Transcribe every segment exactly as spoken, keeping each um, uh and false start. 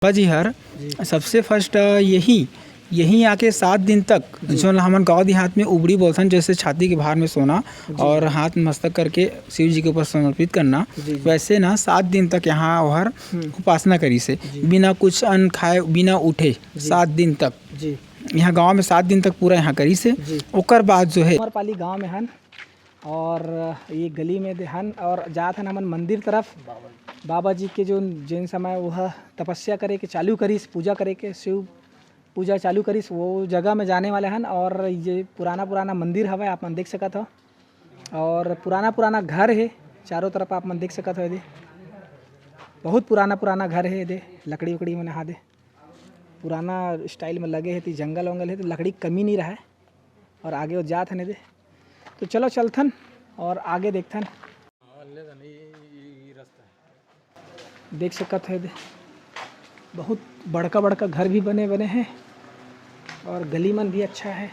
बाबा जी हर जी। सबसे फर्स्ट यही, यही आके सात दिन तक जी। जोन ला हमन गाँव देहात में उबड़ी बोलथन, जैसे छाती के भार में सोना जी। और हाथ मस्तक करके शिव जी के ऊपर समर्पित करना, जी, जी। वैसे ना सात दिन तक यहाँ ओहर हम्म। उपासना करिस हे, जी। बिना कुछ अन्न खाए, बिना उठे, जी। सात दिन तक। जी। यहाँ गाँव में सात दिन तक पूरा यहाँ करिस हे। जी। ओकर बाद जो है अमरपाली गाँव में हन और ये गली में दे हन और जात हन हमन मंदिर तरफ। बाबा जी के जो, जिन समय वह तपस्या करे के चालू करिस, पूजा करे के, शिव पूजा चालू करिस, वो जगह में जाने वाले हन। और ये पुराना पुराना मंदिर हवय, आप मन देख सकत हो। और पुराना पुराना घर हे, चारों तरफ आप मन देख सकत हो। ये दे बहुत पुराना पुराना घर हे, ये दे लकड़ी उकड़ी मन हा दे पुराना स्टाइल में लगे हे, ती जंगल वंगल हे, तो लकड़ी के कमी नहीं रहे। और आगे वो जात हन ये दे, तो चलो चलथन और आगे देखथन। देख सकत हे दे, बहुत बड़का बड़का घर भी बने बने हे और गली मन भी अच्छा हे।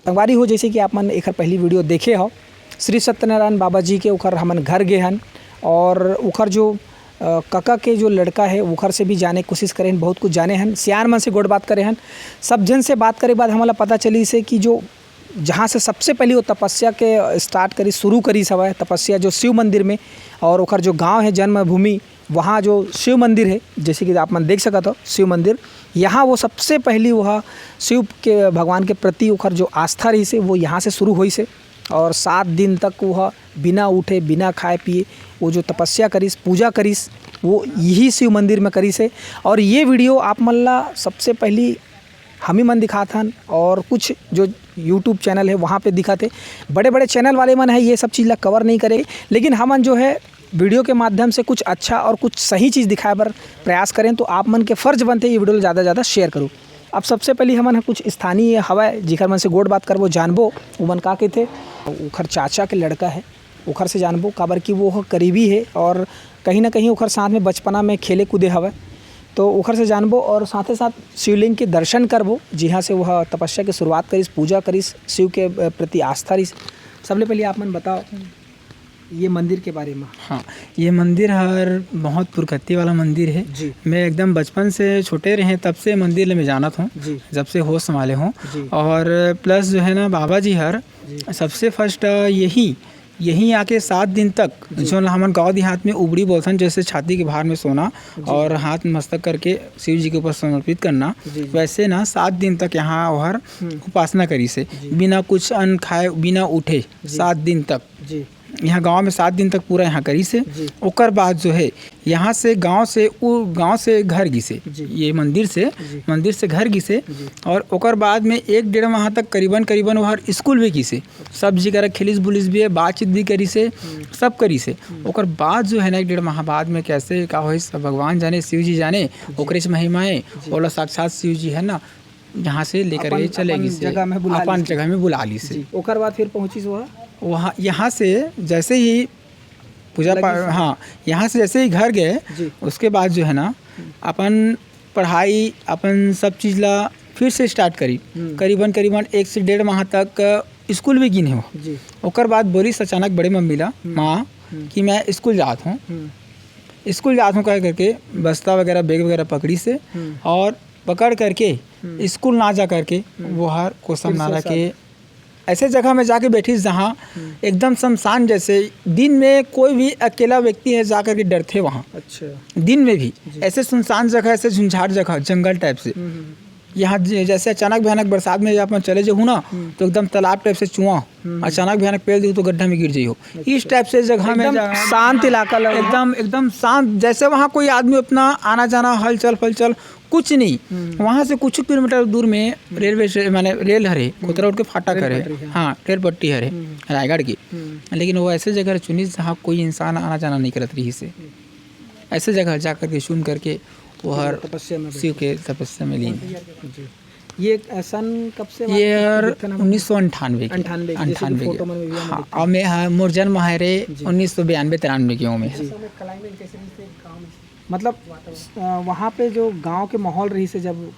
संगवारी हो, जैसे कि आप मन एखर पहली वीडियो देखे हो, श्री सत्यनारायण बाबा जी के, ओखर हमन घर गे हन और ओखर जो, अ, कका के जो लड़का है, ओखर से भी जाने कोशिश करे हन, बहुत कुछ जाने हन, सियान मन से गोठ बात करे हन। सब झन से बात करे के बाद हमला पता चलिस हे कि जो, जहाँ से सबसे पहली वो तपस्या के start करिस, शुरू करिस हवय तपस्या जो शिव मंदिर में, और ओखर जो गांव है जन्मभूमि, वहाँ जो शिव मंदिर है, जैसे कि आप मन देख सकत हो शिव मंदिर, यहाँ वो सबसे पहली वह शिव के, भगवान के प्रति ओखर जो आस्था रहिस हे, वो यहाँ से शुरू होइस हे। और सात दिन तक वह बिना उठे, बिना खाए पिए, वो जो तपस्या करिस, पूजा करिस, वो यही शिव मंदिर में करिस हे। और ये वीडियो आप मन ला सबसे पहली हम ही मन दिखात हन और कुछ जो YouTube चैनल है, वहाँ पे दिखाते। बड़े बड़े चैनल वाले मन है, ये सब चीज़ ला कवर नहीं करे, लेकिन हमन जो है वीडियो के माध्यम से कुछ अच्छा और कुछ सही चीज़ दिखाए बर प्रयास करें, तो आप मन के फर्ज बनते ये वीडियो ला ज़्यादा से ज़्यादा शेयर करो। अब सबसे पहले हमन ह कुछ स्थानीय हवय, जिखर मन से गोठ बात करबो, जानबो, उमन का कहिथे। ओखर चाचा के लड़का है, ओखर से जानबो, काबर कि वो ह करीबी है और कहीं ना कहीं ओखर साथ में बचपना में खेले कूदे हवय, तो ओखर से जानबो और साथे साथ शिवलिंग के दर्शन करबो, जिहाँ से वह तपस्या के शुरुआत करिस, पूजा करिस, शिव के, अ, प्रति आस्था रहिस। सबले पहले आप मन बताओ ये मंदिर के बारे में। हाँ, ये मंदिर हर बहुत पुरखत्ती वाला मंदिर है। जी। मैं एकदम बचपन से छोटे रहे, तब से मंदिर ले मैं जानत हूँ, जी। जब से होश संभाले हूँ। जी। और प्लस जो है ना, बाबा जी हर जी। सबसे फर्स्ट यही, यहीं आके सात दिन तक, जी। जोन ला हमन गाँव देहात में उबड़ी बोलथन, जैसे छाती के भार में सोना जी। और हाथ मस्तक करके शिव जी के ऊपर समर्पित करना, जी, जी। वैसे ना सात दिन तक यहाँ ओहर हम्म। उपासना करिस हे, जी। बिना कुछ अन्न खाए, बिना उठे, जी। सात दिन तक। जी। यहाँ गाँव में सात दिन तक पूरा यहाँ करिस हे। जी। ओकर बाद जो है, यहाँ से गाँव से, उ गाँव से घर गिस हे, जी। ये मंदिर से, जी। मंदिर से घर गिस हे। जी। और ओकर बाद में एक डेढ़ माह तक करीबन, करीबन ओहर स्कूल भी गिस हे। सब जी करा खेलिस बुलिस भी हे, बातचीत भी करिस हे, हम्म। सब करिस हे। हम्म। ओकर बाद जो है ना, एक डेढ़ माह बाद में कैसे का होइस, सब भगवान जाने, शिव जी जाने, जी। ओकरे से महिमा हे, जी। ओला साक्षात शिव जी है ना, यहाँ से लेकर अपन, के चले अपन गिस हे, जगह में बुला अपन लिस हे। जगह में बुला लिस हे। जी। ओकर बाद फिर पहुँचिस वह? वहाँ, यहाँ से जैसे ही पूजा लगिस पा-, हे। हाँ, यहाँ से जैसे ही घर गए, जी। उसके बाद जो है ना, हम्म। अपन पढ़ाई, अपन सब चीज़ ला फिर से स्टार्ट करी। हम्म। करीबन, करीबन एक से डेढ़ माह तक स्कूल भी गिन हे वो। जी। ओकर बाद बोलिस अचानक बड़े मम्मी ला, हम्म। माँ, हम्म। कि मैं स्कूल जात हूँ। हम्म। स्कूल जात हूँ कह करके बस्ता वगैरह, बैग वगैरह पकड़िस हे हम्म। और पकड़ करके हम्म। स्कूल ना जा करके हम्म। वो हर कोसम फिर से नाला के साथ। ऐसे जगह में जाके बैठिस, जहाँ हम्म। एकदम सुनसान, जैसे दिन में कोई भी अकेला व्यक्ति है, जा करके डरथे वहाँ। अच्छा। दिन में भी जी। ऐसे सुनसान जगह, ऐसे झुंझार जगह, जंगल टाइप से। हम्म, हम्म। यहाँ ज-, जैसे अचानक भयानक बरसात में अपन चले जाहू ना, हम्म। तो एकदम तालाब टाइप से चुआ, हम्म। अचानक भयानक पेल दिहू तो गड्ढा में गिर जाइयो। अच्छा। इस टाइप से जगह में एकदम जा-, शांत इलाका लगा। एकदम, एकदम शांत, जैसे वहाँ कोई आदमी अपना आना जाना, हलचल फलचल कुछ नहीं। हम्म। वहाँ से कुछ किलोमीटर दूर में हम्म। रेलवे स्टे-, माने रेल हरे, हम्म। खोतरा रोड के फाटक रेल हरे। पटरी है। हाँ, रेल पट्टी हरे, हम्म। रायगढ़ की। हम्म। लेकिन वो ऐसे जगह चुनिस, जहाँ कोई इंसान आना जाना नहीं करत रहिस हे। हम्म। ऐसे जगह जा करके चुन करके वो हर तपस्या में शिव बैठे। के तपस्या में लीन हे। जी। ये, अ, सन कब से ये बात यार करते हैं हम? उन्नीस सौ अंठानवे के। अंठानवे के, जैसे कि अंठानवे के। फोटो मन में भी हम हाँ, देखते हैं। अब मैं, हाँ, मोर जन्म हरे जी। उन्नीस सौ बयानवे तिरानवे के हूँ मैं। जी। मतलब, अ, वहाँ पे जो गांव के माहौल रहिस हे जब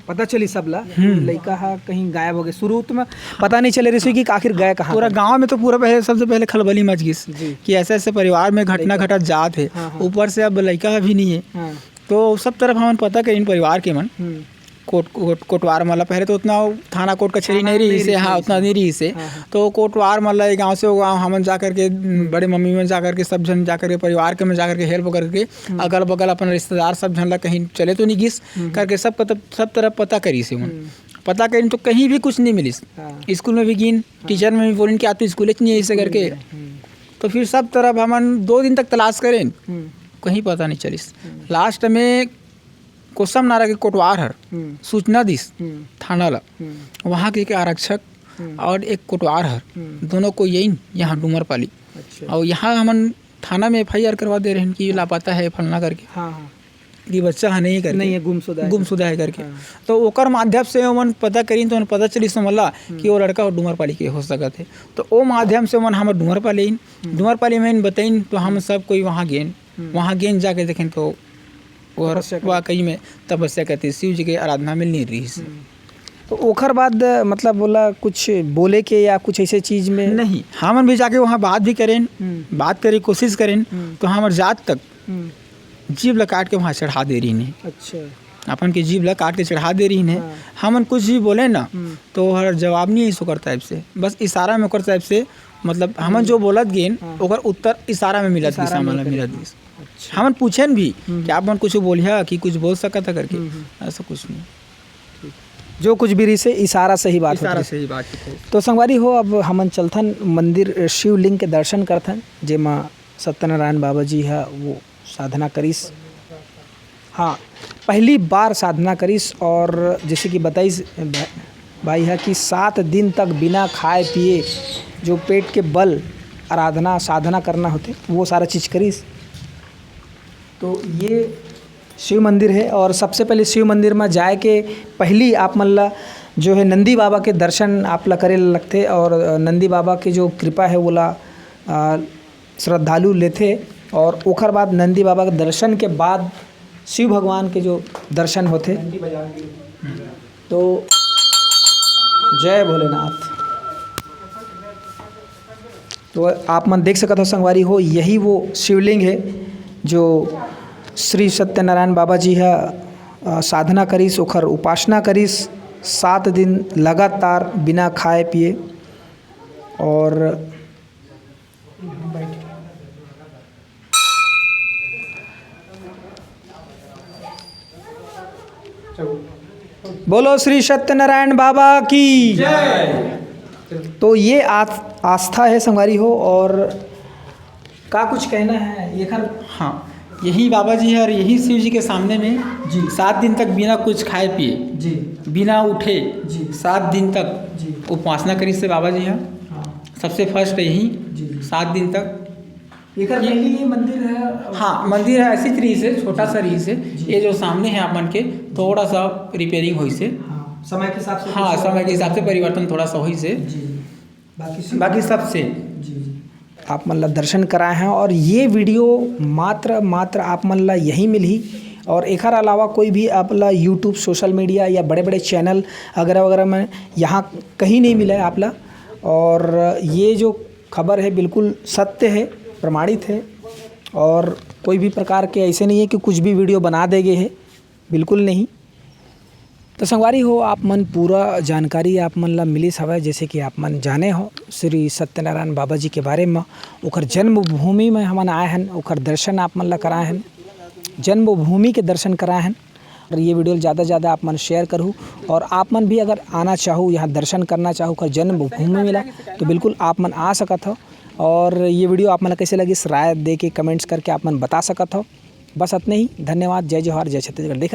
पता चली सब ला, हम्म। लइका ह कहीं गायब हो गए। शुरू में पता नहीं चले रहिस कि आखिर गए कहाँ पूरा पर। गाँव में तो पूरा पहले, सबसे पहले खलबली मच गिस जी। कि ऐसे-ऐसे परिवार में घटना लइका। घटत जात हे। हाँ, हाँ। ऊपर से अब लइका भी नहीं है। हाँ। तो सब तरफ हमन पता करिन परिवार के मन। हम्म। कोट-, कोट-, कोटवार मन ला पहले तो उतना थाना कोर्ट कचहरी थाना नहीं रहिस नहीं हे, रहिस हाँ, हे। उतना नहीं रहिस हे। हाँ, हाँ। तो कोटवार मन ला ये गाँव से वो गाँव हमन जा करके, हम्म। बड़े मम्मी मन जा करके, सब झन जा करके, परिवार के मन जा करके help करके, हम्म। अगल-बगल अपन रिश्तेदार सब झन ला कहीं चले तो नहीं गिस हम्म। करके सब कत-, सब तरफ पता करिस हे मन। हम्म। पता करिन तो कहीं भी कुछ नहीं मिलिस। हाँ। स्कूल में भी गिन, हाँ। टीचर में भी बोलिन कि आप तो स्कूल च नहीं है, ऐसे स्कूल करके। नहीं है, हम्म। तो फिर सब तरफ हमन दो दिन तक तलाश करेन, हम्म। कहीं पता नहीं चलिस। हम्म। लास्ट में कोसम नारा के कोटवार हर हम्म। सूचना दिस हम्म। थाना ला। हम्म। वहाँ के एक आरक्षक हम्म। और एक कोटवार हर, हम्म। दोनों कोई आइन यहाँ डूमरपाली। अच्छा। और यहाँ हमन थाना में एफ आई आर करवा दे रहेन कि लापता है फलना करके। हाँ, हाँ। कि बच्चा ह नहीं करके। नहीं है, गुमशुदा है। गुमशुदा है करके। हाँ। तो ओकर माध्यम से ओमन पता करिन, तो ओमन पता चलिस ओमन ला हम्म। कि वो लड़का डूमरपाली के हो सकत हे। तो ओ माध्यम से ओमन हमर डूमरपाली आइन। हम्म। डूमरपाली में बताइन, तो हम हम्म। सब कोई वहाँ गेन। हम्म। वहाँ गेन जाके देखेन, तो वो तपस्या करे। वाकई में तपस्या करते, शिव जी के आराधना में लीन रहिस। हम्म। तो ओकर बाद, मतलब, बोला कुछ बोले के या कुछ ऐसे चीज में? नहीं, हमन भी जाके वहाँ बात भी करेन, हम्म। बात करे कोशिश करेन, हम्म। तो हमर जात तक हम्म। जीभ ला काट के वहाँ चढ़ा दे रहिन हे। अच्छा। अपन के जीभ ला काट के चढ़ा दे रहिन हे। हाँ। हमन कुछ भी बोले ना, हम्म। तो हर जवाब नहीं आइस ओकर तरफ से, बस इशारा में ओकर तरफ से, मतलब, हमन हम्म। जो बोलत गेन, हाँ। ओकर उत्तर इशारा में मिलत इशारा गिस, में हमन ला करके। मिलत गिस। अच्छा। हमन पूछेन भी हम्म। कि आप मन कुछ बोलिहा कि कुछ बोल सकत हा करके, हम्म, हम्म। ऐसा कुछ नहीं। जो कुछ भी रहिस हे, इशारा से ही बात होत इशारा रहिस। से ही बात होत रहिस। तो संगवारी हो, अब हमन चलथन मंदिर, शिवलिंग के दर्शन करथन, जेमा सत्यनारायण बाबा जी ह वो साधना करिस। हाँ, पहली बार साधना करिस और जैसे कि बताइस भा-, भाई ह कि सात दिन तक बिना खाए पिए जो पेट के बल आराधना, साधना करना होथे, वो सारा चीज करिस। तो ये शिव मंदिर है और सबसे पहले शिव मंदिर में जाए के पहली आप मन ला जो है नंदी बाबा के दर्शन आप ला करे ला लगथे और नंदी बाबा के जो कृपा है, वोला, अ, श्रद्धालु लेथे और ओकर बाद नंदी बाबा के दर्शन के बाद शिव भगवान के जो दर्शन होथे। तो जय भोलेनाथ। तो आप मन देख सकत हो संगवारी हो, यही वो शिवलिंग है जो श्री सत्यनारायण बाबा जी ह, अ, साधना करिस, ओखर उपासना करिस सात दिन लगातार बिना खाए पिए। और बोलो श्री सत्यनारायण बाबा की। जय। तो ये आस-, आस्था है संगवारी हो। और का कुछ कहना है ये कर? हाँ, यही बाबा जी है और यही शिव जी के सामने में जी। सात दिन तक बिना कुछ खाए पिए, जी। बिना उठे, जी। सात दिन तक जी। उपासना करिस हे बाबा जी ह। हाँ। सबसे first यही जी, जी। सात दिन तक। एकर ये पहले ये मंदिर है? हाँ, मंदिर है, ऐसी रहिस हे, छोटा सा रहिस हे। जी। ये जो सामने है आप मन के, थोड़ा सा repairing होइस हे। हाँ, समय के हिसाब से हाँ, कुछ समय के हिसाब से परिवर्तन थोड़ा सा होइस हे। जी, जी। बाकी सब बाकी सबसे। जी, जी। आप मन ला दर्शन कराए हैं और ये video मात्र, मात्र आप मन ला यहीं मिलही। और एकर अलावा कोई भी आप ला YouTube, social media या बड़े-बड़े channel वगैरह, वगैरह में यहाँ कहीं नहीं मिला है आप ला। और ये जो खबर है बिल्कुल सत्य है, प्रमाणित है और कोई भी प्रकार के ऐसे नहीं है कि कुछ भी video बना दे गए है, बिल्कुल नहीं। तो संगवारी हो, आप मन पूरा जानकारी आप मन ला मिलिस हवय, जैसे कि आप मन जाने हो श्री सत्यनारायण बाबा जी के बारे में, ओकर जन्मभूमि में हमन आए हन, ओकर दर्शन आप मन ला कराए हन, जन्मभूमि के दर्शन कराए हन। और ये video ला ज़्यादा से ज़्यादा आप मन share करहु और आप मन भी अगर आना चाहू, यहाँ दर्शन करना चाहू ओकर जन्मभूमि ला, तो बिल्कुल आप मन आ सकत हो। और ये video आप मन ला कैसे लगिस, राय दे के comments करके आप मन बता सकत हो। बस अतने ही। धन्यवाद। जय जोहार, जय छत्तीसगढ़। देख